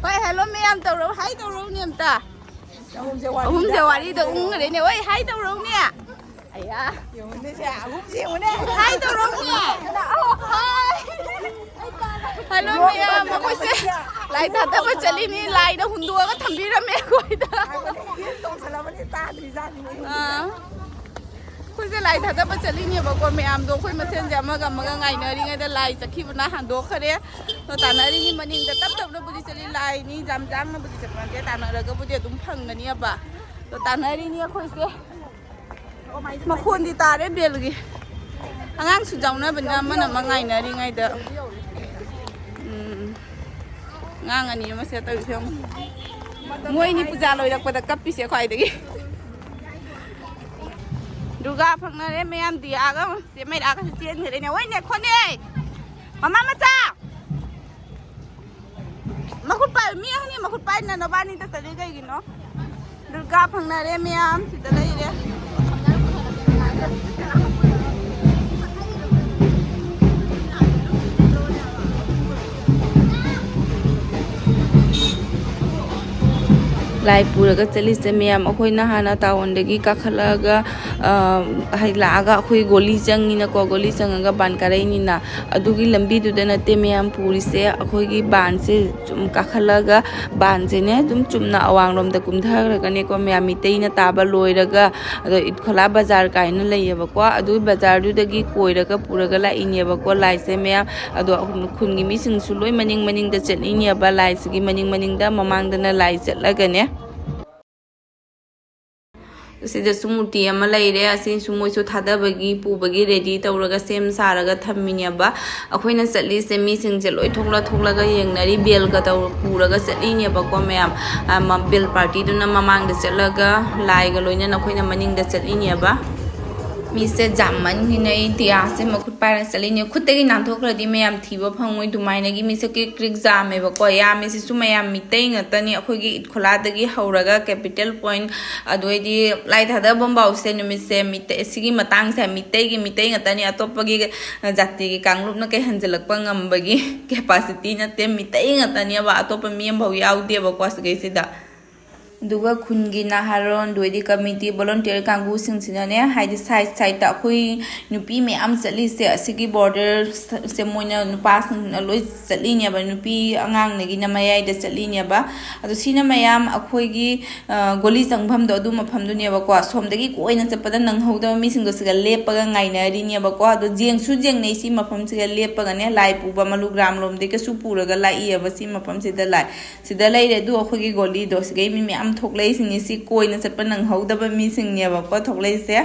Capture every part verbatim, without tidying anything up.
ꯍꯣꯏ, ꯍꯦꯜꯂꯣ ꯃꯌꯥꯝ ꯇꯧꯔꯣ, ꯍꯥꯏ ꯇꯧꯔꯣꯅꯦ ꯑꯝꯇ꯫ ꯑꯍꯨꯝꯁꯦ ꯋꯥꯔꯤꯗ ꯎꯪꯈ꯭ꯔꯦꯅꯦ꯫ ꯍꯣꯏ, ꯍꯥꯏ ꯇꯧꯔꯣꯅꯦ꯫ ꯑꯌꯥ꯫ ꯌꯦꯡꯉꯨꯅꯦ ꯁꯦ, ꯑꯍꯨꯝꯁꯦ ꯌꯦꯡꯉꯨꯅꯦ꯫ ꯍꯥꯏ ꯇꯧꯔꯣꯅꯦ꯫ ꯍꯥꯏ꯫ ꯍꯜꯂꯣ ꯃꯌꯥꯝ, ꯑꯩꯈꯣꯏꯁꯦ ꯂꯥꯏ ꯊꯥꯗꯕ ꯆꯠꯂꯤꯅꯤ꯫ ꯂꯥꯏꯅ ꯍꯨꯟꯗꯣꯛꯑꯒ ꯊꯝꯕꯤꯔꯝꯃꯦ ꯑꯩꯈꯣꯏꯗ꯫ ꯌꯦꯟ ꯇꯣꯡꯁꯜꯂꯕꯅꯤ, ꯇꯥꯗ꯭ꯔꯤꯖꯥꯠꯅꯤ꯫ ꯑꯥ꯫ ꯑꯩꯈꯣꯏꯁꯦ ꯂꯥꯏ ꯊꯥꯗꯕ ꯆꯠꯂꯤꯅꯦꯕꯀꯣ꯫ ꯃꯌꯥꯝꯗꯣ ꯑꯩꯈꯣꯏ ꯃꯁꯦꯟꯁꯦ ꯑꯃꯒ ꯑꯃꯒ ꯉꯥꯏꯅꯔꯤꯉꯩꯗ ꯂꯥꯏ ꯆꯠꯈꯤꯕꯅ ꯍꯟꯗꯣꯛꯈꯔꯦ꯫ ꯑꯗꯣ ꯇꯥꯟꯅꯔꯤꯅꯤ ꯃꯅꯤꯡꯗ꯫ ꯇꯞ ꯇꯞꯅꯕꯨꯗꯤ ꯆꯠꯂꯤ, ꯂꯥꯏꯅꯤ, ꯌꯥꯝ ꯌꯥꯡꯅꯕꯨꯗꯤ ꯆꯠꯄ ꯅꯠꯇꯦ꯫ ꯇꯥꯟꯅꯔꯒꯕꯨꯗꯤ ꯑꯗꯨꯝ ꯐꯪꯒꯅꯤꯕ꯫ ꯑꯗꯣ ꯇꯥꯟꯅꯔꯤꯅꯤ ꯑꯩꯈꯣꯏꯁꯦ꯫ ꯃꯈꯣꯟꯗꯤ ꯇꯥꯔꯦ ꯕꯦꯜꯒꯤ꯫ ꯑꯉꯥꯡꯁꯨ ꯌꯥꯎꯅꯕꯅꯤꯅ ꯑꯃꯅ ꯑꯃ ꯉꯥꯏꯅꯔꯤꯉꯩꯗ꯫ ꯎꯝ꯫ ꯑꯉꯥꯡ ꯑꯅꯤ ꯑꯃꯁꯦ ꯇꯧꯔꯤꯁꯦ ꯌꯦꯡꯉꯨ꯫ ꯃꯣꯏꯅꯤ ꯄꯨꯖꯥ ꯂꯣꯏꯔꯛꯄꯗ ꯀꯞꯄꯤꯁꯦ ꯈ꯭ꯋꯥꯏꯗꯒꯤ꯫ ꯗꯨꯔꯒꯥ ꯐꯪꯅꯔꯦ ꯃꯌꯥꯝ꯫ ꯗꯤꯌꯥꯒ ꯆꯦ ꯃꯩꯔꯥꯒꯁꯨ ꯆꯦꯟꯈ꯭ꯔꯦꯅꯦ꯫ ꯍꯣꯏꯅꯦ, ꯈꯣꯠꯅꯦ꯫ ꯃꯃꯥ ꯃꯆꯥ! ꯃꯈꯨꯠ ꯄꯥꯏ, ꯃꯤ ꯑꯅꯤ ꯃꯈꯨꯠ ꯄꯥꯏꯅ ꯅꯕꯥꯅꯤꯗ ꯆꯠꯂꯤ ꯀꯩꯒꯤꯅꯣ? ꯗꯨꯔꯒꯥ ꯐꯪꯅꯔꯦ ꯃꯌꯥꯝ, ꯁꯤꯗ ꯂꯩꯔꯦ꯫ ꯂꯥꯏ ꯄꯨꯔꯒ ꯆꯠꯂꯤꯁꯦ ꯃꯌꯥꯝ, ꯑꯩꯈꯣꯏꯅ ꯍꯥꯟꯅ ꯇꯥꯎꯟꯗꯒꯤ ꯀꯥꯈꯠꯂꯛꯑꯒ, ꯑ, ꯍꯥꯏ-, ꯂꯥꯛꯑꯒ ꯑꯩꯈꯣꯏ ꯒꯣꯂꯤ ꯆꯪꯉꯤꯅꯀꯣ, ꯒꯣꯂꯤ ꯆꯪꯉꯒ ꯕꯥꯟ ꯀꯥꯔꯛꯏꯅꯤꯅ꯫ ꯑꯗꯨꯒꯤ ꯂꯝꯕꯤꯗꯨꯗ ꯅꯠꯇꯦ ꯃꯌꯥꯝ ꯄꯨꯔꯤꯁꯦ, ꯑꯩꯈꯣꯏꯒꯤ ꯕꯥꯟꯁꯦ ꯁꯨꯝ ꯀꯥꯈꯠꯂꯒ, ꯕꯥꯟꯁꯦꯅꯦ ꯑꯗꯨꯝ ꯆꯨꯝꯅ ꯑꯋꯥꯡꯂꯣꯝꯗ ꯀꯨꯝꯊꯈ꯭ꯔꯒꯅꯦꯀꯣ ꯃꯌꯥꯝ, ꯃꯤꯇꯩꯅ ꯇꯥꯕ ꯂꯣꯏꯔꯒ, ꯑꯗꯣ ꯏꯠꯈꯣꯂꯥ ꯕꯖꯥꯔ ꯀꯥꯏꯅ ꯂꯩꯌꯦꯕꯀꯣ, ꯑꯗꯨ ꯕꯖꯥꯔꯗꯨꯗꯒꯤ ꯀꯣꯏꯔꯒ ꯄꯨꯔꯒ ꯂꯥꯛꯏꯅꯦꯕꯀꯣ ꯂꯥꯏꯁꯦ ꯃꯌꯥꯝ꯫ ꯑꯗꯣ ꯈꯨꯟꯒꯤ ꯃꯤꯁꯤꯡꯁꯨ ꯂꯣꯏ ꯃꯅꯤꯡ ꯃꯅꯤꯡꯗ ꯆꯠꯂꯤꯅꯦꯕ, ꯂꯥꯏꯁꯤꯒꯤ ꯃꯅꯤꯡ ꯃꯅꯤꯡꯗ, ꯃꯃꯥꯡꯗꯅ ꯂꯥꯏ ꯆꯠꯂꯒꯅꯦ꯫ ꯑꯁꯤꯗꯁꯨ ꯃꯨꯔꯇꯤ ꯑꯃ ꯂꯩꯔꯦ꯫ ꯑꯁꯤꯁꯨ ꯃꯣꯏꯁꯨ ꯊꯥꯗꯕꯒꯤ, ꯄꯨꯕꯒꯤ ꯔꯦꯗꯤ ꯇꯧꯔꯒ ꯁꯦꯝ ꯁꯥꯔꯒ ꯊꯝꯃꯤꯅꯦꯕ꯫ ꯑꯩꯈꯣꯏꯅ ꯆꯠꯂꯤꯁꯦ ꯃꯤꯁꯤꯡꯁꯦ ꯂꯣꯏ ꯊꯣꯛꯂ ꯊꯣꯛꯂꯒ ꯌꯦꯡꯅꯔꯤ꯫ ꯕꯦꯜꯒ ꯇꯧ-, ꯄꯨꯔꯒ ꯆꯠꯂꯤꯅꯦꯕꯀꯣ ꯃꯌꯥꯝ꯫ ꯑ, ꯃ-, ꯕꯦꯜ ꯄꯥꯔꯇꯤꯗꯨꯅ ꯃꯃꯥꯡꯗ ꯆꯠꯂꯒ ꯂꯥꯏꯒ ꯂꯣꯏꯅꯅ ꯑꯩꯈꯣꯏꯅ ꯃꯅꯤꯡꯗ ꯆꯠꯂꯤꯅꯦꯕ꯫ ꯃꯤꯁꯦ ꯖꯥꯝꯃꯟꯈꯤꯅ ꯑꯩ ꯗꯤꯌꯥꯁꯦ ꯃꯈꯨꯠ ꯄꯥꯏꯔ ꯆꯠꯂꯤꯅꯦ꯫ ꯈꯨꯠꯇꯒꯤ ꯅꯥꯟꯊꯣꯛꯈ꯭ꯔꯗꯤ ꯃꯌꯥꯝ ꯊꯤꯕ ꯐꯪꯉꯣꯏ꯫ ꯑꯗꯨꯃꯥꯏꯅꯒꯤ ꯃꯤꯁꯦ ꯀ꯭ꯔꯤꯛ ꯀ꯭ꯔꯤꯛ ꯖꯥꯝꯃꯦꯕꯀꯣ꯫ ꯌꯥꯝꯃꯤꯁꯤꯁꯨ ꯃꯌꯥꯝ ꯃꯤꯇꯩ ꯉꯥꯛꯇꯅꯤ꯫ ꯑꯩꯈꯣꯏꯒꯤ ꯏꯠꯈꯣꯂꯥꯗꯒꯤ ꯍꯧꯔꯒ ꯀꯦꯄꯤꯇꯦꯜ ꯄꯣꯏꯟ, ꯑꯗꯨ ꯑꯣꯏꯗꯤ ꯂꯥꯏ ꯊꯥꯗꯕ ꯕꯣꯝꯕꯥꯎꯁꯦ ꯅꯨꯃꯤꯠꯁꯦ ꯃꯤꯇꯩ, ꯁꯤꯒꯤ ꯃꯇꯥꯡꯁꯦ ꯃꯤꯇꯩꯒꯤ ꯃꯤꯇꯩ ꯉꯥꯛꯇꯅꯤ꯫ ꯑꯇꯣꯞꯄꯒꯤ ꯖꯥꯇꯤꯒꯤ ꯀꯥꯡꯂꯨꯞꯅ ꯀꯩ ꯍꯟꯖꯤꯜꯂꯛꯄ ꯉꯝꯕꯒꯤ ꯀꯦꯄꯥꯁꯤꯇꯤ ꯅꯠꯇꯦ꯫ ꯃꯤꯇꯩ ꯉꯥꯛꯇꯅꯦꯕ, ꯑꯇꯣꯞꯄ ꯃꯤ ꯑꯃꯐꯥꯎ ꯌꯥꯎꯗꯦꯕꯀꯣ ꯁꯤꯒꯩꯁꯤꯗ꯫ ꯑꯗꯨꯒ ꯈꯨꯟꯒꯤ ꯅꯍꯥꯔꯣꯟ, ꯑꯗꯨ ꯑꯣꯏꯗꯤ ꯀꯃꯤꯇꯤ ꯚꯣꯂꯨꯟꯇꯤꯌꯔ ꯀꯥꯡꯕꯨꯁꯤꯡꯁꯤꯅꯅꯦ, ꯍꯥꯏꯗꯤ ꯁꯥꯏꯠ ꯁꯥꯏꯠꯇ ꯑꯩꯈꯣꯏ ꯅꯨꯄꯤ ꯃꯌꯥꯝ ꯆꯠꯂꯤꯁꯦ, ꯑꯁꯤꯒꯤ ꯕꯣꯔꯗꯔꯁꯦ ꯃꯣꯏꯅ ꯅꯨꯄꯥꯁꯤꯡꯅ ꯂꯣꯏ ꯆꯠꯂꯤꯅꯦꯕ, ꯅꯨꯄꯤ ꯑꯉꯥꯡꯗꯒꯤꯅ ꯃꯌꯥꯏꯗ ꯆꯠꯂꯤꯅꯦꯕ꯫ ꯑꯗꯣ ꯁꯤꯅ ꯃꯌꯥꯝ ꯑꯩꯈꯣꯏꯒꯤ, ꯑ, ꯒꯣꯂꯤ ꯆꯪꯐꯝꯗꯣ ꯑꯗꯨ ꯃꯐꯝꯗꯨꯅꯦꯕꯀꯣ꯫ ꯁꯣꯝꯗꯒꯤ ꯀꯣꯏꯅ ꯆꯠꯄꯗ ꯅꯪꯍꯧꯗꯕ ꯃꯤꯁꯤꯡꯗꯣ ꯁꯤꯒ ꯂꯦꯞꯄꯒ ꯉꯥꯏꯅꯔꯤꯅꯦꯕꯀꯣ꯫ ꯑꯗꯣ ꯌꯦꯡꯁꯨ ꯌꯦꯡꯅꯩ ꯁꯤ ꯃꯐꯝꯁꯤꯒ ꯂꯦꯞꯄꯒꯅꯦ, ꯂꯥꯏ ꯄꯨꯕ ꯃꯂꯨꯒ꯭ꯔꯥꯝ ꯂꯣꯝꯗꯒꯤꯁꯨ ꯄꯨꯔꯒ ꯂꯥꯛꯏꯑꯕ ꯁꯤ ꯃꯐꯝꯁꯤꯗ ꯂꯥꯏ꯫ ꯁꯤꯗ ꯂꯩꯔꯦ꯫ ꯑꯗꯨ ꯑꯩꯈꯣꯏꯒꯤ ꯒꯣꯂꯤꯗꯣ ꯁꯤꯒꯩ ꯃꯤ ꯃꯌꯥꯝ ꯊꯣꯛꯂꯛꯏꯁꯤꯅꯤ꯫ ꯁꯤ ꯀꯣꯏꯅ ꯆꯠꯄ ꯅꯪꯍꯧꯗꯕ ꯃꯤꯁꯤꯡꯅꯦꯕꯀꯣ ꯊꯣꯛꯂꯛꯏꯁꯦ꯫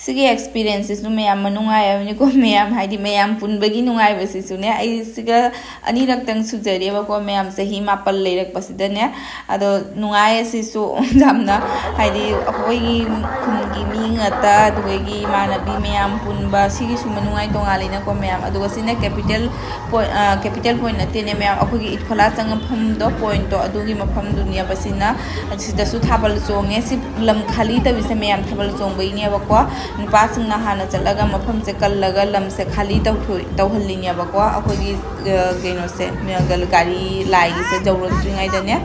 ꯁꯤꯒꯤ ꯑꯦꯛꯁꯄꯤꯔꯤꯌꯦꯟꯁꯁꯤꯁꯨ ꯃꯌꯥꯝ ꯃꯅꯨꯡꯉꯥꯏꯕꯅꯤꯀꯣ꯫ ꯃꯌꯥꯝ ꯍꯥꯏꯗꯤ ꯃꯌꯥꯝ ꯄꯨꯟꯕꯒꯤ ꯅꯨꯡꯉꯥꯏꯕꯁꯤꯁꯨꯅꯦ꯫ ꯑꯩ ꯁꯤꯒ ꯑꯅꯤꯔꯛꯇꯪ ꯁꯨꯖꯔꯦꯕꯀꯣ, ꯃꯌꯥꯝ ꯆꯍꯤ ꯃꯥꯄꯜ ꯂꯩꯔꯛꯄꯁꯤꯗꯅꯦ꯫ ꯑꯗꯣ ꯅꯨꯡꯉꯥꯏ ꯑꯁꯤꯁꯨ ꯌꯥꯝꯅ, ꯍꯥꯏꯗꯤ ꯑꯩꯈꯣꯏꯒꯤ ꯈꯨꯟꯒꯤ ꯃꯤ ꯉꯥꯛꯇ, ꯑꯗꯨꯗꯒꯤ ꯏꯃꯥꯟꯅꯕꯤ ꯃꯌꯥꯝ ꯄꯨꯟꯕ, ꯁꯤꯒꯤꯁꯨ ꯃꯅꯨꯡꯉꯥꯏ ꯇꯣꯉꯥꯜꯂꯤꯅꯀꯣ ꯃꯌꯥꯝ꯫ ꯑꯗꯨꯒ ꯁꯤꯅ ꯀꯦꯄꯤꯇꯦꯜ ꯄꯣꯏꯟ, ꯑ, ꯀꯦꯄꯤꯇꯦꯜ ꯄꯣꯏꯟ ꯅꯠꯇꯦꯅꯦ ꯃꯌꯥꯝ, ꯑꯩꯈꯣꯏꯒꯤ ꯏꯠꯈꯣꯂꯥ ꯆꯪꯐꯝꯗꯣ, ꯄꯣꯏꯟꯠꯇꯣ, ꯑꯗꯨꯒꯤ ꯃꯐꯝꯗꯨꯅꯦꯕ ꯁꯤꯅ꯫ ꯁꯤꯗꯁꯨ ꯊꯥꯕꯜ ꯆꯣꯡꯉꯦ꯫ ꯁꯤ ꯂꯝ ꯈꯥꯂꯤ ꯇꯧꯔꯤꯁꯦ ꯃꯌꯥꯝ ꯊꯥꯕꯜ ꯆꯣꯡꯕꯒꯤꯅꯦꯕꯀꯣ꯫ ꯅꯨꯄꯥꯁꯤꯡꯅ ꯍꯥꯟꯅ ꯆꯠꯂꯒ ꯃꯐꯝꯁꯦ ꯀꯜꯂꯒ ꯂꯝꯁꯦ ꯈꯥꯂꯤ ꯇꯧꯊꯣꯛ-, ꯇꯧꯍꯜꯂꯤꯅꯦꯕꯀꯣ꯫ ꯑꯩꯈꯣꯏꯒꯤ, ꯑ, ꯀꯩꯅꯣꯁꯦ, ꯒꯥꯔꯤ ꯂꯥꯏꯒꯤꯁꯦ ꯌꯧꯔꯛꯇ꯭ꯔꯤꯉꯩꯗꯅꯦ꯫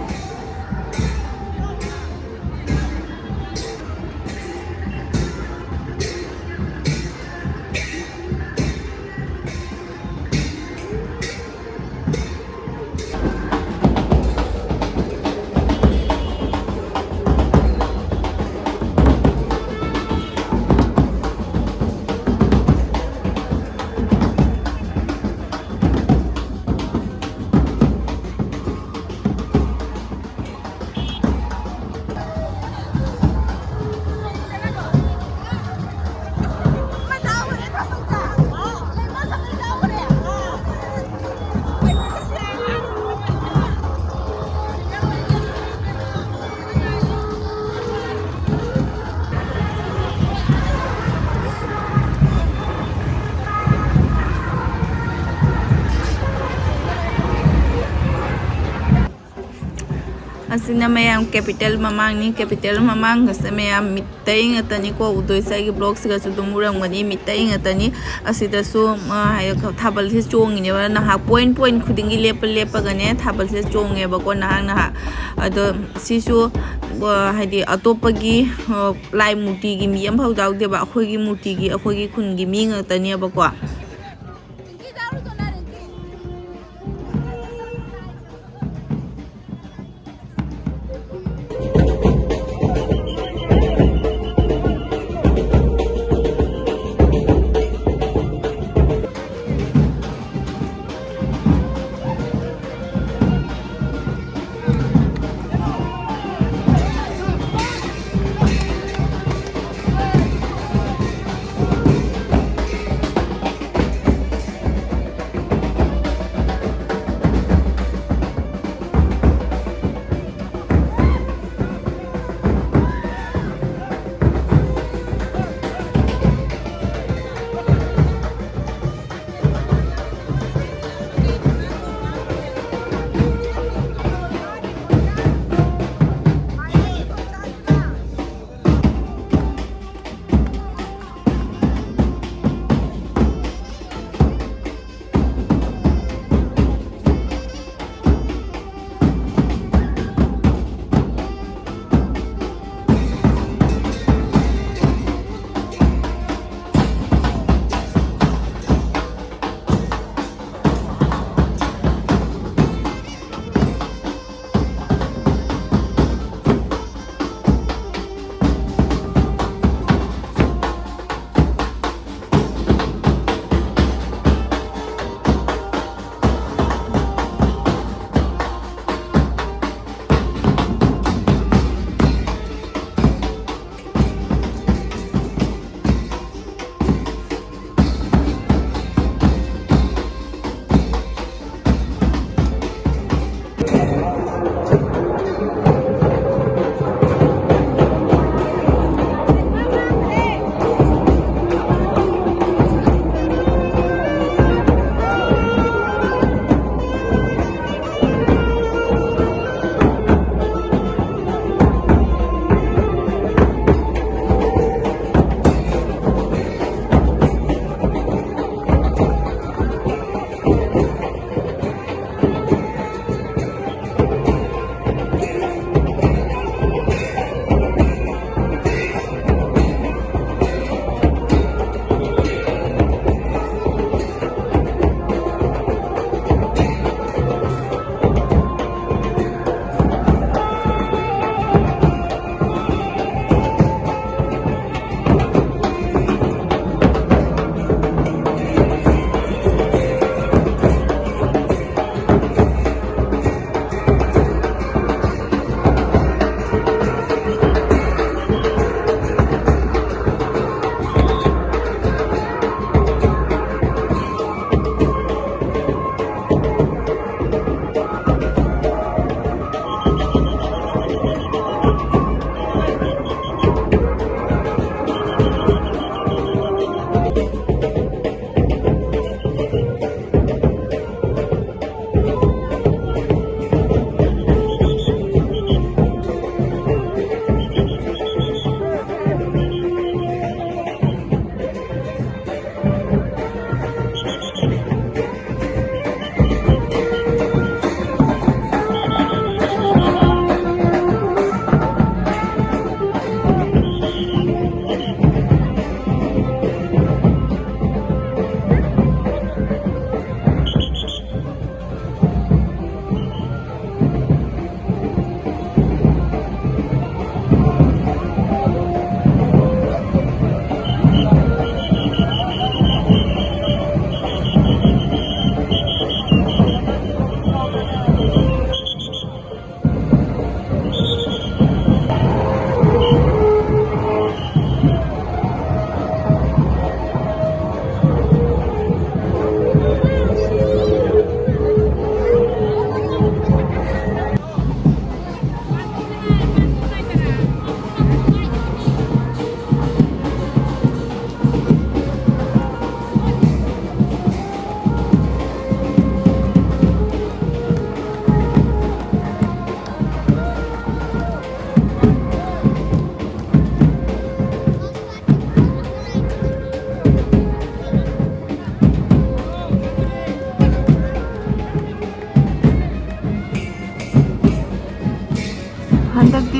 ꯁꯤꯅ ꯃꯌꯥꯝ capital ꯃꯃꯥꯡꯅꯤ꯫ Capital ꯃꯃꯥꯡꯒꯁꯦ ꯃꯌꯥꯝ ꯃꯤꯇꯩ ꯉꯥꯛꯇꯅꯤꯀꯣ ꯎꯗꯣꯏꯁꯦ꯫ ꯑꯩꯒꯤ vlogꯁꯤꯒꯁꯨ ꯑꯗꯨꯝ ꯎꯔꯝꯒꯅꯤ, ꯃꯤꯇꯩ ꯉꯥꯛꯇꯅꯤ꯫ ꯑꯁꯤꯗꯁꯨ, ꯑ, ꯍꯥꯏ-, ꯊꯥꯕꯜꯁꯦ ꯆꯣꯡꯉꯤꯅꯦꯕ꯫ ꯅꯍꯥꯛ point point ꯈꯨꯗꯤꯡꯒꯤ ꯂꯦꯞꯄ ꯂꯦꯞꯄꯒꯅꯦ ꯊꯥꯕꯜꯁꯦ ꯆꯣꯡꯉꯦꯕꯀꯣ ꯅꯍꯥꯛ ꯅꯍꯥꯛ꯫ ꯑꯗꯣ ꯁꯤꯁꯨ, ꯑ, ꯍꯥꯏꯗꯤ ꯑꯇꯣꯞꯄꯒꯤ, ꯑ, ꯂꯥꯏ ꯃꯨꯔꯇꯤꯒꯤ ꯃꯤ ꯑꯃꯐꯥꯎ ꯌꯥꯎꯗꯦꯕ꯫ ꯑꯩꯈꯣꯏꯒꯤ ꯃꯨꯔꯇꯤꯒꯤ, ꯑꯩꯈꯣꯏꯒꯤ ꯈꯨꯟꯒꯤ ꯃꯤ ꯉꯥꯛꯇꯅꯦꯕꯀꯣ꯫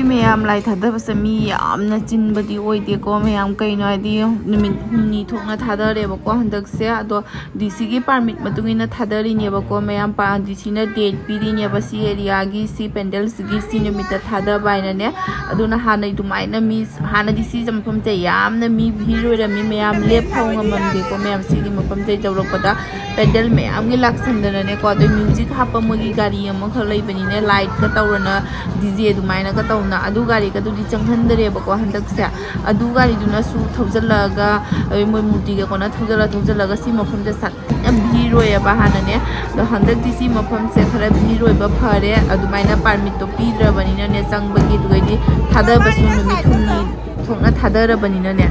ꯃꯌꯥꯝ ꯂꯥꯏ ꯊꯥꯗꯕꯁꯦ ꯃꯤ ꯌꯥꯝꯅ ꯆꯤꯟꯕꯗꯤ ꯑꯣꯏꯗꯦꯀꯣ ꯃꯌꯥꯝ, ꯀꯩꯅꯣ ꯍꯥꯏꯗꯤ ꯅꯨꯃꯤꯠ ꯍꯨꯝꯅꯤ ꯊꯣꯛꯅ ꯊꯥꯗꯔꯦꯕꯀꯣ ꯍꯟꯗꯛꯁꯦ꯫ ꯑꯗꯣ ꯗꯤ ꯁꯤꯒꯤ ꯄꯥꯔꯃꯤꯠ ꯃꯇꯨꯡ ꯏꯟꯅ ꯊꯥꯗꯔꯤꯅꯦꯕꯀꯣ ꯃꯌꯥꯝ꯫ ꯄꯥ-, ꯗꯤ ꯁꯤꯅ ꯗꯦꯠ ꯄꯤꯔꯤꯅꯦꯕ ꯁꯤ ꯑꯦꯔꯤꯌꯥꯒꯤ, ꯁꯤ ꯄꯦꯟꯗꯜꯁꯤꯒꯤ ꯁꯤ ꯅꯨꯃꯤꯠꯇ ꯊꯥꯗꯕ ꯍꯥꯏꯅꯅꯦ꯫ ꯑꯗꯨꯅ ꯍꯥꯟꯅ ꯑꯗꯨꯃꯥꯏꯅ ꯃꯤ, ꯍꯥꯟꯅꯗꯤ ꯁꯤ ꯃꯐꯝꯁꯦ ꯌꯥꯝꯅ ꯃꯤ ꯚꯤꯔ ꯑꯣꯏꯔꯝꯃꯤ, ꯃꯌꯥꯝ ꯂꯦꯞꯐꯥꯎ ꯉꯝꯃꯝꯗꯦꯀꯣ ꯃꯌꯥꯝ꯫ ꯁꯤꯒꯤ ꯃꯐꯝꯁꯦ ꯌꯧꯔꯛꯄꯗ ꯄꯦꯟꯗꯜ ꯃꯌꯥꯝꯒꯤ ꯂꯥꯛꯁꯟꯗꯅꯅꯦꯀꯣ꯫ ꯑꯗꯩ ꯃ꯭ꯌꯨꯖꯤꯛ ꯍꯥꯞꯄ ꯃꯣꯏꯒꯤ ꯒꯥꯔꯤ ꯑꯃꯈꯛ ꯂꯩꯕꯅꯤꯅ, ꯂꯥꯏꯠꯀ ꯇꯧꯔꯅ, ꯗꯤ ꯖꯦ ꯑꯗꯨꯃꯥꯏꯅꯒ ꯇꯧꯅ, ꯑꯗꯨ ꯒꯥꯔꯤꯒꯗꯨꯗꯤ ꯆꯪꯍꯟꯗꯔꯦꯕꯀꯣ ꯍꯟꯗꯛꯁꯦ꯫ ꯑꯗꯨ ꯒꯥꯔꯤꯗꯨꯅꯁꯨ ꯊꯧꯖꯜꯂꯛꯑꯒ, ꯑꯗꯩ ꯃꯣꯏ ꯃꯨꯔꯇꯤꯒ ꯀꯣꯟꯅ ꯊꯧꯖꯜꯂ ꯊꯧꯖꯜꯂꯒ ꯁꯤ ꯃꯐꯝꯁꯦ ꯁꯥꯊꯤꯅ ꯚꯤꯔ ꯑꯣꯏꯌꯦꯕ ꯍꯥꯟꯅꯅꯦ꯫ ꯑꯗꯣ ꯍꯟꯗꯛꯇꯤ ꯁꯤ ꯃꯐꯝꯁꯦ ꯈꯔ ꯚꯤꯔ ꯑꯣꯏꯕ ꯐꯔꯦ, ꯑꯗꯨꯃꯥꯏꯅ ꯄꯥꯔꯃꯤꯠꯇꯣ ꯄꯤꯗ꯭ꯔꯕꯅꯤꯅꯅꯦ, ꯆꯪꯕꯒꯤ, ꯑꯗꯨꯒꯩꯗꯤ ꯊꯥꯗꯕꯁꯨ ꯅꯨꯃꯤꯠ ꯍꯨꯝꯅꯤ ꯊꯣꯛꯅ ꯊꯥꯗꯔꯕꯅꯤꯅꯅꯦ꯫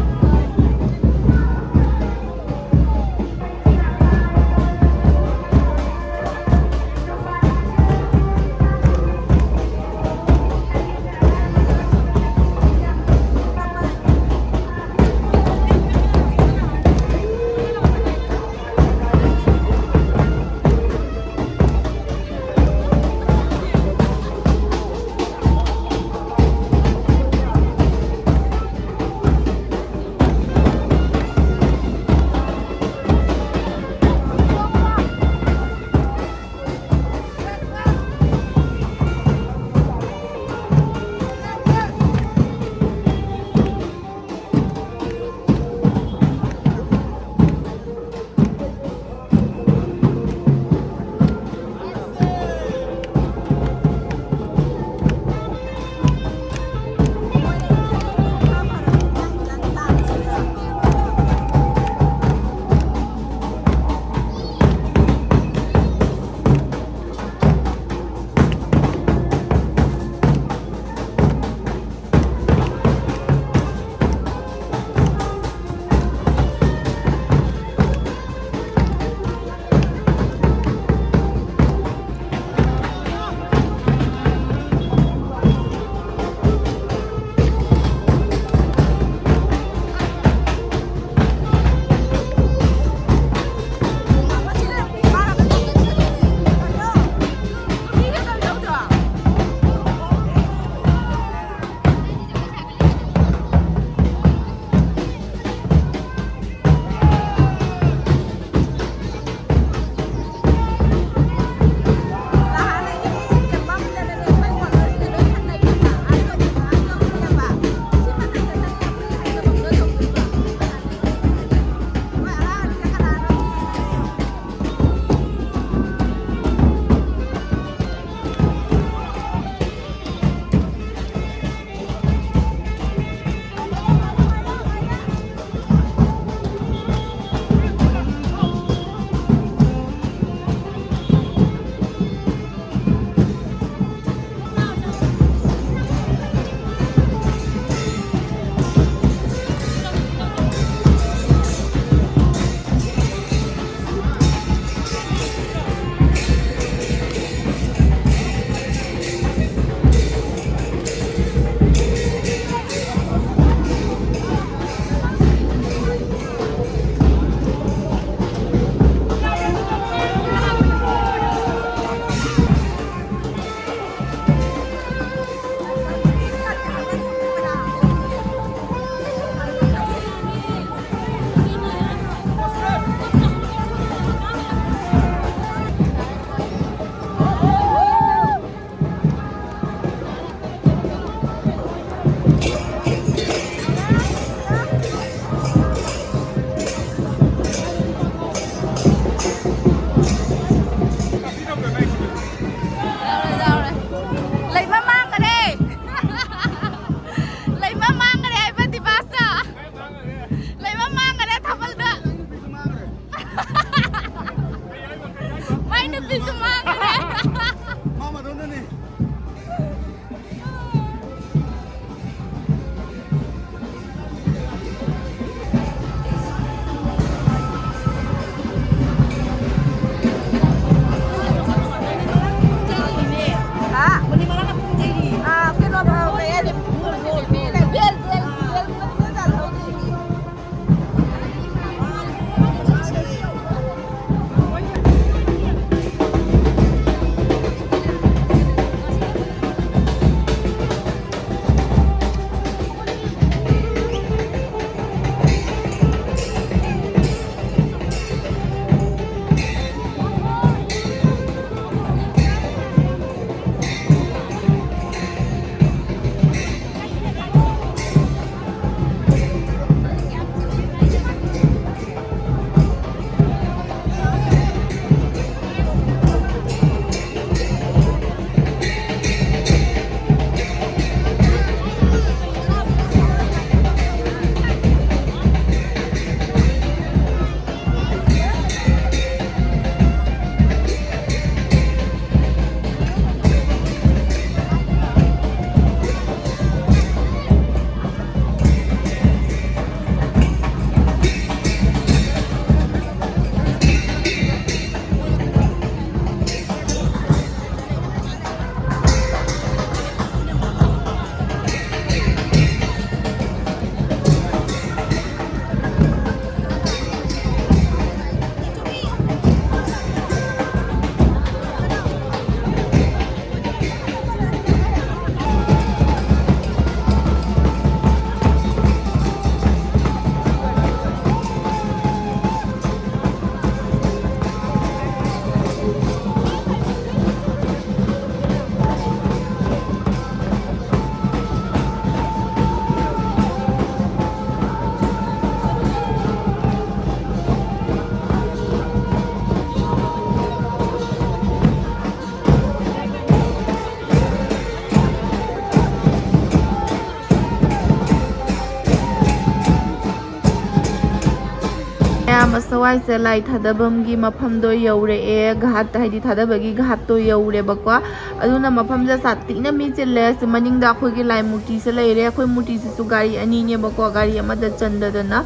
ꯁꯋꯥꯏꯁꯦ ꯂꯥꯏ ꯊꯥꯗꯐꯝꯒꯤ ꯃꯐꯝꯗꯣ ꯌꯧꯔꯛꯑꯦ, ꯘꯥꯠ ꯍꯥꯏꯗꯤ ꯊꯥꯗꯕꯒꯤ ꯘꯥꯠꯇꯣ ꯌꯧꯔꯦꯕꯀꯣ꯫ ꯑꯗꯨꯅ ꯃꯐꯝꯁꯦ ꯁꯥꯊꯤꯅ ꯃꯤ ꯆꯤꯜꯂꯦ꯫ ꯁꯤ ꯃꯅꯤꯡꯗ ꯑꯩꯈꯣꯏꯒꯤ ꯂꯥꯏ ꯃꯨꯔꯇꯤꯁꯦ ꯂꯩꯔꯦ꯫ ꯑꯩꯈꯣꯏ ꯃꯨꯔꯇꯤꯁꯤꯁꯨ ꯒꯥꯔꯤ ꯑꯅꯤꯅꯦꯕꯀꯣ, ꯒꯥꯔꯤ ꯑꯃꯗ ꯆꯟꯗꯗꯅ꯫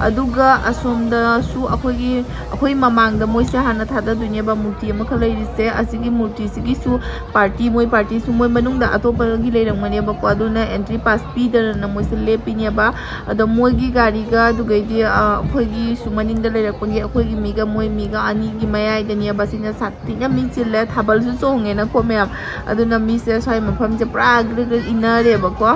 ꯑꯗꯨꯒ ꯑꯁꯣꯝꯗꯁꯨ ꯑꯩꯈꯣꯏꯒꯤ ꯑꯩꯈꯣꯏ ꯃꯃꯥꯡꯗ ꯃꯣꯏꯁꯦ ꯍꯥꯟꯅ ꯊꯥꯗꯗꯣꯏꯅꯦꯕ ꯃꯨꯔꯇꯤ ꯑꯃꯈꯛ ꯂꯩꯔꯤꯁꯦ꯫ ꯑꯁꯤꯒꯤ ꯃꯨꯔꯇꯤꯁꯤꯒꯤꯁꯨ ꯄꯥꯔꯇꯤ, ꯃꯣꯏ ꯄꯥꯔꯇꯤꯁꯨ ꯃꯣꯏ ꯃꯅꯨꯡꯗ ꯑꯇꯣꯞꯄꯒꯤ ꯂꯩꯔꯝꯒꯅꯦꯕꯀꯣ꯫ ꯑꯗꯨꯅ ꯑꯦꯟꯇ꯭ꯔꯤ ꯄꯥꯁ ꯄꯤꯗꯗꯅ ꯃꯣꯏꯁꯦ ꯂꯦꯞꯄꯤꯅꯦꯕ꯫ ꯑꯗꯣ ꯃꯣꯏꯒꯤ ꯒꯥꯔꯤꯒ ꯑꯗꯨꯒꯩꯗꯤ, ꯑ, ꯑꯩꯈꯣꯏꯒꯤꯁꯨ ꯃꯅꯤꯡꯗ ꯂꯩꯔꯛꯄꯒꯤ ꯑꯩꯈꯣꯏꯒꯤ ꯃꯤꯒ ꯃꯣꯏ ꯃꯤꯒ ꯑꯅꯤꯒꯤ ꯃꯌꯥꯏꯗꯅꯦꯕ꯫ ꯁꯤꯅ ꯁꯥꯊꯤꯅ ꯃꯤ ꯆꯤꯜꯂꯦ, ꯊꯥꯕꯜꯁꯨ ꯆꯣꯡꯉꯦꯅꯀꯣ ꯃꯌꯥꯝ꯫ ꯑꯗꯨꯅ ꯃꯤꯁꯦ ꯁ꯭ꯋꯥꯏ ꯃꯐꯝꯁꯦ ꯄꯨꯔꯥ ꯒ꯭ꯔꯤꯛ ꯒ꯭ꯔꯤꯛ ꯏꯟꯅꯔꯦꯕꯀꯣ꯫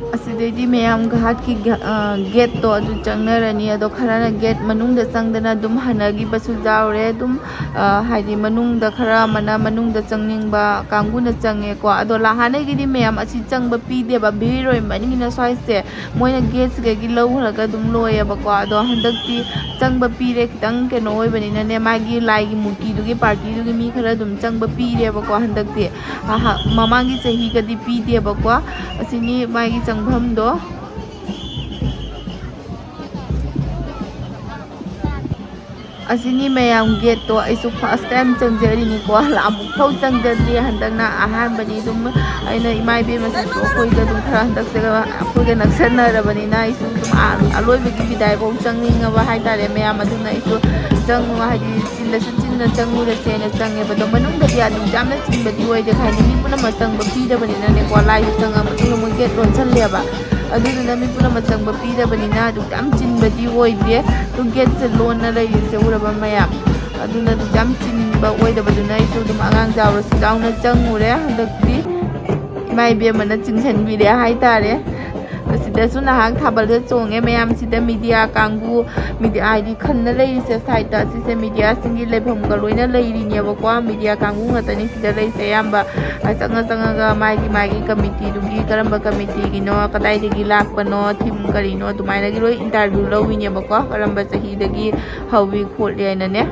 ꯑꯁꯤꯗꯩꯗꯤ ꯃꯌꯥꯝ ꯘꯥꯠꯀꯤ ꯒ-, ꯑ, ꯒꯦꯠꯇꯣ ꯑꯗꯨ ꯆꯪꯅꯔꯅꯤ꯫ ꯑꯗꯣ ꯈꯔꯅ ꯒꯦꯠ ꯃꯅꯨꯡꯗ ꯆꯪꯗꯅ ꯑꯗꯨꯝ ꯍꯟꯅꯈꯤꯕꯁꯨ ꯌꯥꯎꯔꯦ꯫ ꯑꯗꯨꯝ, ꯑ, ꯍꯥꯏꯗꯤ ꯃꯅꯨꯡꯗ ꯈꯔ ꯑꯃꯅ ꯃꯅꯨꯡꯗ ꯆꯪꯅꯤꯡꯕ ꯀꯥꯡꯕꯨꯅ ꯆꯪꯉꯦꯀꯣ꯫ ꯑꯗꯣ ꯍꯥꯟꯅꯒꯤꯗꯤ ꯃꯌꯥꯝ ꯑꯁꯤ ꯆꯪꯕ ꯄꯤꯗꯦꯕ, ꯚꯤꯔ ꯑꯣꯏꯃꯟꯒꯤꯅ ꯁ꯭ꯋꯥꯏꯁꯦ꯫ ꯃꯣꯏꯅ ꯒꯦꯠꯁꯤꯗꯒꯤ ꯂꯧꯈ꯭ꯔꯒ ꯑꯗꯨꯝ ꯂꯣꯏꯌꯦꯕꯀꯣ꯫ ꯑꯗꯣ ꯍꯟꯗꯛꯇꯤ ꯆꯪꯕ ꯄꯤꯔꯦ, ꯈꯤꯇꯪ ꯀꯩꯅꯣ ꯑꯣꯏꯕꯅꯤꯅꯅꯦ, ꯃꯥꯒꯤ ꯂꯥꯏꯒꯤ ꯃꯨꯔꯇꯤꯗꯨꯒꯤ ꯄꯥꯔꯇꯤꯗꯨꯒꯤ ꯃꯤ ꯈꯔ ꯑꯗꯨꯝ ꯆꯪꯕ ꯄꯤꯔꯦꯕꯀꯣ ꯍꯟꯗꯛꯇꯤ꯫ ꯑꯍ-, ꯃꯃꯥꯡꯒꯤ ꯆꯍꯤꯒꯗꯤ ꯄꯤꯗꯦꯕꯀꯣ꯫ ꯑꯁꯤꯅꯤ ꯃꯥꯒꯤ ꯆꯪꯐꯝꯗꯣ꯫ ꯑꯁꯤꯅꯤ ꯃꯌꯥꯝ ꯒꯦꯠꯇꯣ꯫ ꯑꯩꯁꯨ ꯐꯥꯔꯁ ꯇꯥꯏꯝ ꯆꯪꯖꯔꯤꯅꯤꯀꯣ, ꯑꯃꯨꯛ ꯐꯥꯎ ꯆꯪꯖꯗ꯭ꯔꯤ꯫ ꯍꯟꯗꯛꯅ ꯑꯍꯥꯟꯕꯅꯤ꯫ ꯑꯗꯨꯝ ꯑꯩꯅ ꯏꯃꯥ ꯏꯕꯦꯝꯃꯁꯤꯁꯨ ꯑꯩꯈꯣꯏꯒ ꯑꯗꯨꯝ ꯈꯔ ꯍꯟꯗꯛꯁꯦ ꯑꯩꯈꯣꯏꯒ ꯅꯛꯁꯟꯅꯔꯕꯅꯤꯅ ꯑꯩꯁꯨ ꯑꯗꯨꯝ ꯑ-, ꯑꯂꯣꯏꯕꯒꯤ ꯕꯤꯗꯥꯏꯐꯥꯎ ꯆꯪꯅꯤꯡꯉꯕ ꯍꯥꯏꯇꯥꯔꯦ ꯃꯌꯥꯝ꯫ ꯑꯗꯨꯅ ꯑꯩꯁꯨ ꯆꯪꯉꯨ ꯍꯥꯏꯗꯤ ꯆꯤꯜꯂꯁꯨ ꯆꯤꯟꯅ ꯆꯪꯉꯨꯔꯁꯦꯅ ꯆꯪꯉꯦꯕ꯫ ꯑꯗꯣ ꯃꯅꯨꯡꯗꯗꯤ ꯑꯗꯨꯝ ꯌꯥꯝꯅ ꯆꯤꯟꯕꯗꯤ ꯑꯣꯏꯗꯦ, ꯍꯥꯏꯗꯤ ꯃꯤ ꯄꯨꯝꯅꯃꯛ ꯆꯪꯕ ꯄꯤꯗꯕꯅꯤꯅꯅꯦꯀꯣ꯫ ꯂꯥꯏꯁꯨ ꯆꯪꯉ ꯃꯇꯨꯡꯗ ꯃꯣꯏ ꯒꯦꯠ ꯂꯣꯟꯁꯜꯂꯦꯕ꯫ ꯑꯗꯨꯗꯨꯅ ꯃꯤ ꯄꯨꯝꯅꯃꯛ ꯆꯪꯕ ꯄꯤꯗꯕꯅꯤꯅ ꯑꯗꯨ ꯌꯥꯝ ꯆꯤꯟꯕꯗꯤ ꯑꯣꯏꯗꯦ꯫ ꯑꯗꯨ ꯒꯦꯠꯁꯦ ꯂꯣꯟꯅ ꯂꯩꯔꯤꯁꯦ ꯎꯔꯕ ꯃꯌꯥꯝ꯫ ꯑꯗꯨꯅ ꯑꯗꯨ ꯌꯥꯝ ꯆꯤꯟꯕ ꯑꯣꯏꯗꯕꯗꯨꯅ ꯑꯩꯁꯨ ꯑꯗꯨꯝ ꯑꯉꯥꯡ ꯆꯥꯎꯔꯁꯨ ꯌꯥꯎꯅ ꯆꯪꯉꯨꯔꯦ꯫ ꯍꯟꯗꯛꯇꯤ ꯏꯃꯥ ꯏꯕꯦꯝꯃꯅ ꯆꯤꯡꯁꯤꯟꯕꯤꯔꯦ ꯍꯥꯏꯇꯥꯔꯦ꯫ ꯑꯁꯤꯗꯁꯨ ꯅꯍꯥꯛ ꯊꯥꯕꯜꯗ ꯆꯣꯡꯉꯦ ꯃꯌꯥꯝꯁꯤꯗ꯫ ꯃꯤꯗꯤꯌꯥ ꯀꯥꯡꯕꯨ, ꯃꯤꯗꯤꯌꯥ ꯍꯥꯏꯗꯤ ꯈꯟꯅ ꯂꯩꯔꯤꯁꯦ ꯁꯥꯏꯠꯇ, ꯑꯁꯤꯁꯦ ꯃꯤꯗꯤꯌꯥꯁꯤꯡꯒꯤ ꯂꯩꯐꯝꯒ ꯂꯣꯏꯅ ꯂꯩꯔꯤꯅꯦꯕꯀꯣ꯫ ꯃꯤꯗꯤꯌꯥ ꯀꯥꯡꯕꯨ ꯉꯥꯛꯇꯅꯤ ꯁꯤꯗ ꯂꯩꯁꯦ ꯑꯌꯥꯝꯕ꯫ ꯆꯪꯉ ꯆꯪꯉꯒ ꯃꯥꯒꯤ ꯃꯥꯒꯤ ꯀꯃꯤꯇꯤꯗꯨꯒꯤ, ꯀꯔꯝꯕ ꯀꯃꯤꯇꯤꯒꯤꯅꯣ, ꯀꯗꯥꯏꯗꯒꯤ ꯂꯥꯛꯄꯅꯣ, ꯊꯤꯝ ꯀꯔꯤꯅꯣ, ꯑꯗꯨꯃꯥꯏꯅꯒꯤ ꯂꯣꯏ ꯏꯟꯇꯔꯚ꯭ꯌꯨ ꯂꯧꯋꯤꯅꯦꯕꯀꯣ꯫ ꯀꯔꯝꯕ ꯆꯍꯤꯗꯒꯤ ꯍꯧꯋꯤ ꯈꯣꯠꯂꯤ ꯍꯥꯏꯅꯅꯦ꯫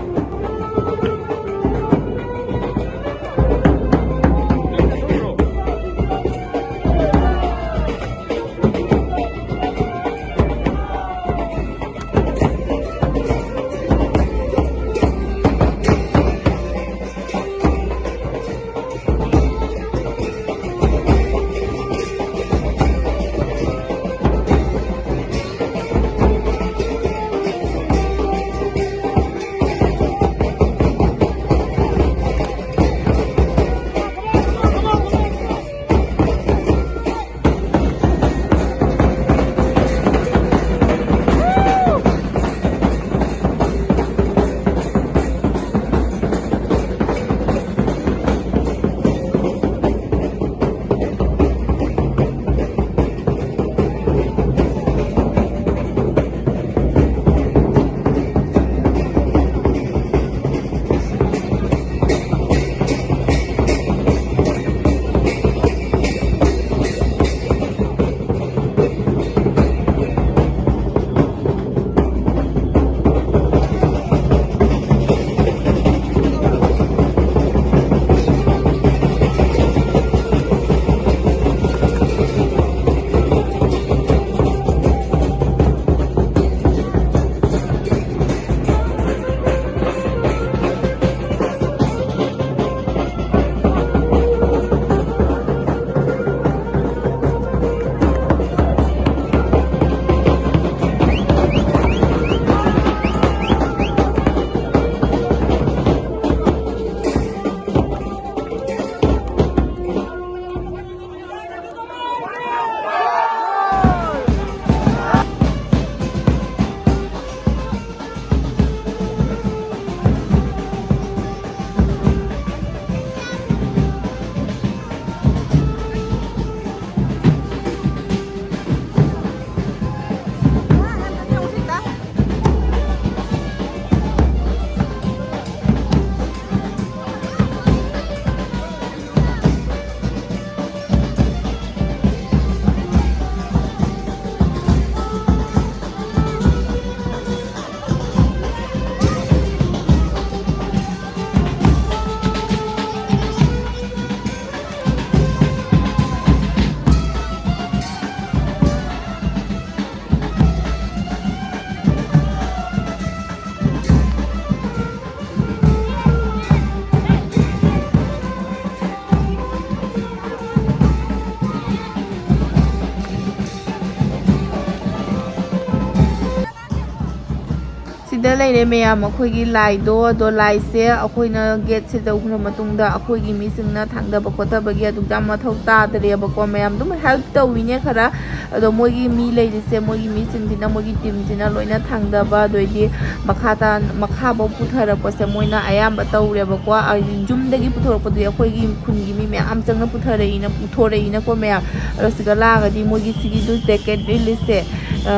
ꯁꯤꯗ ꯂꯩꯔꯦ ꯃꯌꯥꯝ, ꯑꯩꯈꯣꯏꯒꯤ ꯂꯥꯏꯗꯣ꯫ ꯑꯗꯣ ꯂꯥꯏꯁꯦ ꯑꯩꯈꯣꯏꯅ ꯒꯦꯠꯁꯦ ꯇꯧꯈ꯭ꯔ ꯃꯇꯨꯡꯗ ꯑꯩꯈꯣꯏꯒꯤ ꯃꯤꯁꯤꯡꯅ ꯊꯥꯡꯗꯕ ꯈꯣꯠꯊꯕꯒꯤ ꯑꯗꯨꯛ ꯌꯥꯝ ꯃꯊꯧ ꯇꯥꯗ꯭ꯔꯦꯕꯀꯣ ꯃꯌꯥꯝ꯫ ꯑꯗꯨꯝ ꯍꯦꯜꯞ ꯇꯧꯋꯤꯅꯦ ꯈꯔ꯫ ꯑꯗꯣ ꯃꯣꯏꯒꯤ ꯃꯤ ꯂꯩꯔꯤꯁꯦ, ꯃꯣꯏꯒꯤ ꯃꯤꯁꯤꯡꯁꯤꯅ, ꯃꯣꯏꯒꯤ ꯇꯤꯝꯁꯤꯅ ꯂꯣꯏꯅ ꯊꯥꯡꯗꯕ, ꯑꯗꯩꯗꯤ ꯃꯈꯥ ꯇꯥ-, ꯃꯈꯥꯐꯧ ꯄꯨꯊꯔꯛꯄꯁꯦ ꯃꯣꯏꯅ ꯑꯌꯥꯝꯕ ꯇꯧꯔꯦꯕꯀꯣ꯫ ꯑ, ꯌꯨꯝꯗꯒꯤ ꯄꯨꯊꯣꯔꯛꯄꯗꯨꯗꯤ ꯑꯩꯈꯣꯏꯒꯤ ꯈꯨꯟꯒꯤ ꯃꯤ ꯃꯌꯥꯝ ꯆꯪꯅ ꯄꯨꯊꯔꯛꯏꯅ, ꯄꯨꯊꯣꯔꯛꯏꯅꯀꯣ ꯃꯌꯥꯝ꯫ ꯑꯗꯣ ꯁꯤꯗ ꯂꯥꯛꯑꯒꯗꯤ ꯃꯣꯏꯒꯤ ꯁꯤꯒꯤꯗꯨ ꯖꯦꯀꯦꯠ ꯂꯤꯠꯂꯤꯁꯦ, ꯑ,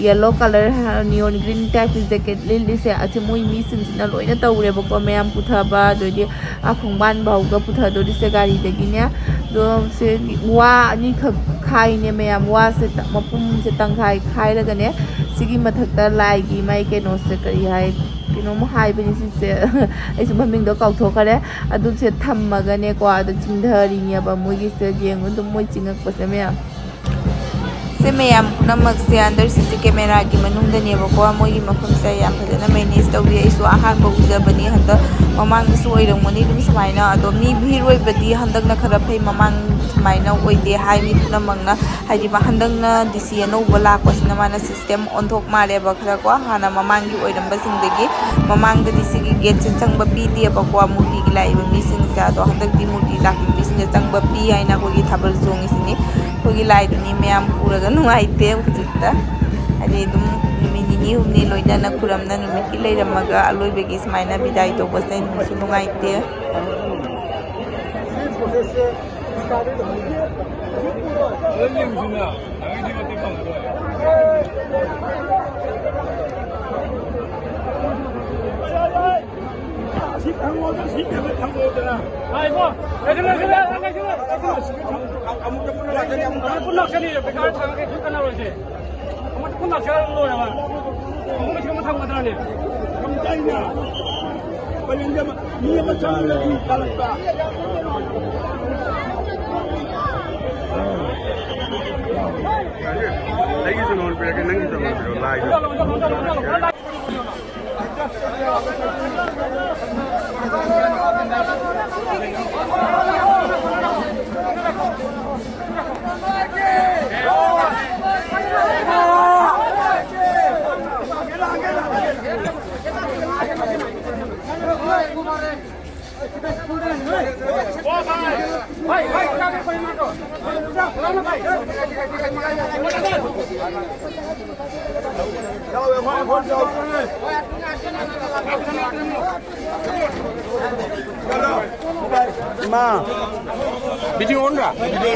ꯌꯦꯜꯂꯣ ꯀꯂꯔ, ꯅꯤꯌꯣꯟ ꯒ꯭ꯔꯤꯟ ꯇꯥꯏꯞꯀꯤ ꯖꯦꯀꯦꯠ ꯂꯤꯠꯂꯤꯁꯦ, ꯑꯁꯤ ꯃꯣꯏ ꯃꯤꯁꯤꯡꯁꯤꯅ ꯂꯣꯏꯅ ꯇꯧꯔꯦꯕꯀꯣ ꯃꯌꯥꯝ, ꯄꯨꯊꯕ꯫ ꯑꯗꯩꯗꯤ ꯑꯥ ꯈꯣꯡꯕꯥꯟ ꯐꯥꯎꯗ ꯄꯨꯊꯗꯣꯔꯤꯁꯦ ꯒꯥꯔꯤꯗꯒꯤꯅꯦ꯫ ꯑꯗꯣ ꯁꯦ ꯋꯥ ꯑꯅꯤꯈꯛ ꯈꯥꯏꯅꯦ ꯃꯌꯥꯝ, ꯋꯥꯁꯦ ꯇ-, ꯃꯄꯨꯝꯁꯦ ꯇꯪꯈꯥꯏ ꯈꯥꯏꯔꯒꯅꯦ, ꯁꯤꯒꯤ ꯃꯊꯛꯇ ꯂꯥꯏꯒꯤ ꯃꯥꯏ ꯀꯩꯅꯣꯁꯦ, ꯀꯔꯤ ꯍꯥꯏ, ꯀꯩꯅꯣꯝ ꯍꯥꯏꯕꯅꯤ ꯁꯤꯁꯦ, ꯑꯩꯁꯨ ꯃꯃꯤꯡꯗꯣ ꯀꯥꯎꯊꯣꯛꯈꯔꯦ꯫ ꯑꯗꯨꯁꯦ ꯊꯝꯃꯒꯅꯦꯀꯣ, ꯑꯗ ꯆꯤꯡꯊꯔꯤꯅꯦꯕ ꯃꯣꯏꯒꯤꯁꯦ꯫ ꯌꯦꯡꯉꯨ ꯑꯗꯨꯝ ꯃꯣꯏ ꯆꯤꯡꯉꯛꯄꯁꯦ ꯃꯌꯥꯝ꯫ ꯁꯦ ꯃꯌꯥꯝ ꯄꯨꯝꯅꯃꯛꯁꯦ under C C camera ꯒꯤ ꯃꯅꯨꯡꯗꯅꯦꯕꯀꯣ꯫ ꯃꯣꯏꯒꯤ ꯃꯐꯝꯁꯦ ꯌꯥꯝ ꯐꯖꯅ manage ꯇꯧꯕꯤ꯫ ꯑꯩꯁꯨ ꯑꯍꯥꯟꯕ ꯎꯖꯕꯅꯤ ꯍꯟꯗꯛ, ꯃꯃꯥꯡꯗꯁꯨ ꯑꯣꯏꯔꯝꯒꯅꯤ ꯑꯗꯨꯝ ꯁꯨꯃꯥꯏꯅ꯫ ꯑꯗꯣ ꯃꯤ ꯚꯤꯔ ꯑꯣꯏꯕꯗꯤ ꯍꯟꯗꯛꯅ ꯈꯔ ꯐꯩ, ꯃꯃꯥꯡ ꯁꯨꯃꯥꯏꯅ ꯑꯣꯏꯗꯦ ꯍꯥꯏ ꯃꯤ ꯄꯨꯝꯅꯃꯛꯅ꯫ ꯍꯥꯏꯗꯤ ꯃꯥ ꯍꯟꯗꯛꯅ D C ꯑꯅꯧꯕ ꯂꯥꯛꯄꯁꯤꯅ ꯃꯥꯅ system ꯑꯣꯟꯊꯣꯛ ꯃꯥꯜꯂꯦꯕ ꯈꯔꯀꯣ꯫ ꯍꯥꯟꯅ ꯃꯃꯥꯡꯒꯤ ꯑꯣꯏꯔꯝꯕꯁꯤꯡꯗꯒꯤ, ꯃꯃꯥꯡꯗꯗꯤ ꯁꯤꯒꯤ gate ꯁꯦ ꯆꯪꯕ ꯄꯤꯗꯦꯕꯀꯣ ꯃꯨꯔꯇꯤꯒꯤ ꯂꯥꯛꯏꯕ ꯃꯤꯁꯤꯡꯁꯦ꯫ ꯑꯗꯣ ꯍꯟꯗꯛꯇꯤ ꯃꯨꯔꯇꯤ ꯂꯥꯛꯄ ꯃꯤꯁꯤꯡꯁꯦ ꯆꯪꯕ ꯄꯤ ꯍꯥꯏꯅ ꯑꯩꯈꯣꯏꯒꯤ ꯊꯥꯕꯜ ꯆꯣꯡꯉꯤꯁꯤꯅꯤ꯫ ꯑꯩꯈꯣꯏꯒꯤ ꯂꯥꯏꯗꯨꯅꯤ ꯃꯌꯥꯝ ꯎꯔꯒ ꯅꯨꯡꯉꯥꯏꯇꯦ ꯍꯧꯖꯤꯛꯇ꯫ ꯍꯥꯏꯗꯤ ꯑꯗꯨꯝ ꯅꯨꯃꯤꯠ ꯅꯤꯅꯤ ꯍꯨꯝꯅꯤ ꯂꯣꯏꯅꯅ ꯈꯨꯔꯝꯅ ꯅꯨꯃꯤꯠꯀꯤ ꯂꯩꯔꯝꯃꯒ ꯑꯂꯣꯏꯕꯒꯤ ꯁꯨꯃꯥꯏꯅ ꯕꯤꯗꯥꯏ ꯇꯧꯕꯁꯦ ꯅꯨꯡꯁꯨ ꯅꯨꯡꯉꯥꯏꯇꯦ꯫ ꯑꯁꯤ ꯐꯪꯉꯣꯗꯅ, ꯁꯤ ꯐꯪꯉꯦ ꯐꯪꯉꯣꯗꯅ꯫ ꯉꯥꯏꯈꯣ, ꯂꯩꯁꯤꯜꯂꯨ, ꯂꯩꯁꯤꯜꯂꯨ, ꯂꯩꯁꯤꯜꯂꯨ, ꯂꯩꯁꯤꯜꯂꯨ꯫ ꯑꯃꯨꯛꯇ ꯄꯨꯟꯅ ꯂꯥꯛꯆꯒꯦ, ꯑꯃꯨꯛꯇ ꯑꯃꯨꯛꯇ ꯄꯨꯟꯅ ꯂꯥꯛꯆꯅꯤ, ꯄꯩꯁꯥ ꯊꯥꯡꯒꯦ ꯁꯨꯝ ꯀꯥꯟꯅꯔꯣꯏꯁꯦ꯫ ꯑꯃꯨꯛꯇ ꯄꯨꯟꯅ ꯂꯥꯛꯆꯔꯒ ꯂꯣꯏꯔꯦꯕ꯫ ꯑꯃꯨꯛ ꯂꯤꯁꯤꯡ ꯑꯃ ꯊꯝꯒꯗ꯭ꯔꯅꯦ? ꯌꯥꯝ ꯆꯥꯏꯅ꯫ ꯄꯔꯦꯡꯗ ꯃꯤ ꯑꯃ ꯆꯪꯕꯗ ꯃꯤ ꯇꯥꯔꯛꯄ꯫ ꯑꯩꯒꯤꯁꯨ ꯅꯉꯣꯟꯗ ꯄꯤꯔꯛꯀꯦ, ꯅꯪꯒꯤꯁꯨ ꯑꯩꯉꯣꯟꯗ ꯄꯤꯔꯛꯑꯣ, ꯂꯥꯏꯗꯣ꯫ ꯏꯃꯥ, video on ꯔ? Video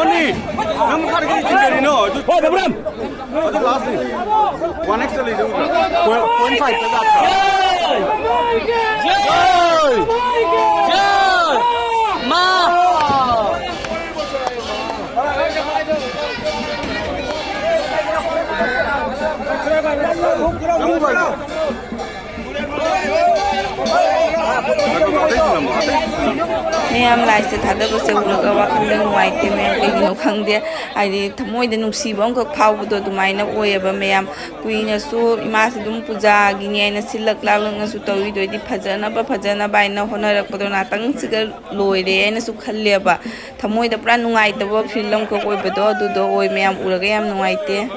on ꯅꯤ. ꯅꯪ ꯀꯥꯏꯗꯒꯤ ꯆꯤꯡꯊꯔꯤꯅꯣ? ꯑꯗꯨ ꯍꯣꯏ, ꯕꯕꯨꯔꯥꯝ. ꯑꯗꯨ last ꯅꯤ. One X ꯂꯩꯗꯧ. Point, point five ꯇ ꯂꯥꯛꯄ. ꯖꯩ! ꯖꯩ! ꯖꯩ! ꯃꯥ! ꯃꯌꯥꯝ ꯂꯥꯏꯁꯦ ꯊꯥꯗꯕꯁꯦ ꯎꯔꯒ ꯋꯥꯈꯜꯗ ꯅꯨꯡꯉꯥꯏꯇꯦ꯫ ꯃꯌꯥꯝ ꯀꯩꯒꯤꯅꯣ ꯈꯪꯗꯦ, ꯍꯥꯏꯗꯤ ꯊꯃꯣꯏꯗ ꯅꯨꯡꯁꯤꯕ ꯑꯃꯈꯛ ꯐꯥꯎꯕꯗꯣ ꯑꯗꯨꯃꯥꯏꯅ ꯑꯣꯏꯌꯦꯕ꯫ ꯃꯌꯥꯝ ꯀꯨꯏꯅꯁꯨ ꯏꯃꯥꯁꯤ ꯑꯗꯨꯝ ꯄꯨꯖꯥꯒꯤꯅꯤ ꯍꯥꯏꯅ ꯁꯤꯜꯂꯛ ꯂꯥꯛꯂꯛꯅꯁꯨ ꯇꯧꯔꯤꯗꯣ, ꯑꯩꯗꯤ ꯐꯖꯅꯕ ꯐꯖꯅꯕ ꯍꯥꯏꯅ ꯍꯣꯠꯅꯔꯛꯄꯗꯣ ꯉꯥꯛꯇꯪꯁꯤꯒ ꯂꯣꯏꯔꯦ ꯍꯥꯏꯅꯁꯨ ꯈꯜꯂꯦꯕ꯫ ꯊꯃꯣꯏꯗ ꯄꯨꯔꯥ ꯅꯨꯡꯉꯥꯏꯇꯕ feel ꯑꯃꯈꯛ ꯑꯣꯏꯕꯗꯣ ꯑꯗꯨꯗꯣ ꯑꯣꯏ꯫ ꯃꯌꯥꯝ ꯎꯔꯒ ꯌꯥꯝ ꯅꯨꯡꯉꯥꯏꯇꯦ꯫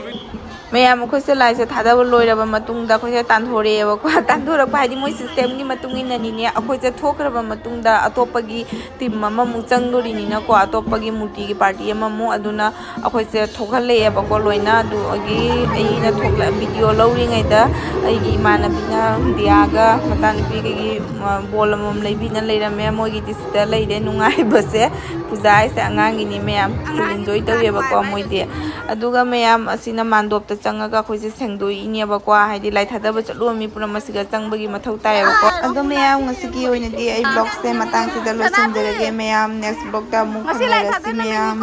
ꯃꯌꯥꯝ ꯑꯩꯈꯣꯏꯁꯦ ꯂꯥꯏꯁꯦ ꯊꯥꯗꯕ ꯂꯣꯏꯔꯕ ꯃꯇꯨꯡꯗ ꯑꯩꯈꯣꯏꯁꯦ ꯇꯥꯟꯊꯣꯔꯛꯑꯦꯕꯀꯣ꯫ ꯇꯥꯟꯊꯣꯔꯛꯄ ꯍꯥꯏꯗꯤ ꯃꯣꯏ system ꯒꯤ ꯃꯇꯨꯡ ꯏꯟꯅꯅꯤꯅꯦ꯫ ꯑꯩꯈꯣꯏꯁꯦ ꯊꯣꯛꯈ꯭ꯔꯕ ꯃꯇꯨꯡꯗ ꯑꯇꯣꯞꯄꯒꯤ team ꯑꯃꯃꯨꯛ ꯆꯪꯗꯣꯔꯤꯅꯤꯅꯀꯣ, ꯑꯇꯣꯞꯄꯒꯤ ꯃꯨꯔꯇꯤꯒꯤ party ꯑꯃꯃꯨꯛ꯫ ꯑꯗꯨꯅ ꯑꯩꯈꯣꯏꯁꯦ ꯊꯣꯛꯍꯜꯂꯛꯑꯦꯕꯀꯣ ꯂꯣꯏꯅ꯫ ꯑꯗꯨꯒꯤ ꯑꯩꯅ ꯊꯣꯛꯂꯛ-, video ꯂꯧꯔꯤꯉꯩꯗ ꯑꯩꯒꯤ ꯏꯃꯥꯟꯅꯕꯤꯅ ꯗꯤꯌꯥꯒ ꯃꯆꯥꯅꯨꯄꯤꯒꯤ, ꯑ, ball ꯑꯃꯃꯝ ꯂꯩꯕꯤꯅ ꯂꯩꯔꯝꯃꯦ꯫ ꯃꯣꯏꯒꯤꯗꯤ ꯁꯤꯗ ꯂꯩꯔꯦ ꯅꯨꯡꯉꯥꯏꯕꯁꯦ꯫ ꯄꯨꯖꯥ ꯍꯥꯏꯁꯦ ꯑꯉꯥꯡꯒꯤꯅꯤ ꯃꯌꯥꯝ, full enjoy ꯇꯧꯋꯦꯕꯀꯣ ꯃꯣꯏꯗꯤ꯫ ꯑꯗꯨꯒ ꯃꯌꯥꯝ ꯑꯁꯤꯅ ꯃꯥꯟꯗꯣꯞꯇ ꯆꯪꯉꯒ ꯑꯩꯈꯣꯏꯁꯦ ꯁꯦꯡꯗꯣꯛꯏꯅꯦꯕꯀꯣ, ꯍꯥꯏꯗꯤ ꯂꯥꯏ ꯊꯥꯗꯕ ꯆꯠꯂꯨꯕ ꯃꯤ ꯄꯨꯝꯅꯃꯛ ꯑꯁꯤꯒ ꯆꯪꯕꯒꯤ ꯃꯊꯧ ꯇꯥꯏꯌꯦꯕꯀꯣ꯫ ꯑꯗꯣ ꯃꯌꯥꯝ, ꯉꯁꯤꯒꯤ ꯑꯣꯏꯅꯗꯤ ꯑꯩ vlog ꯁꯦ ꯃꯇꯥꯡꯁꯤꯗ ꯂꯣꯏꯁꯤꯟꯖꯔꯒꯦ꯫ ꯃꯌꯥꯝ next vlog ꯇ ꯑꯃꯨꯛ ꯐꯪꯅꯔꯁꯤ ꯃꯌꯥꯝ꯫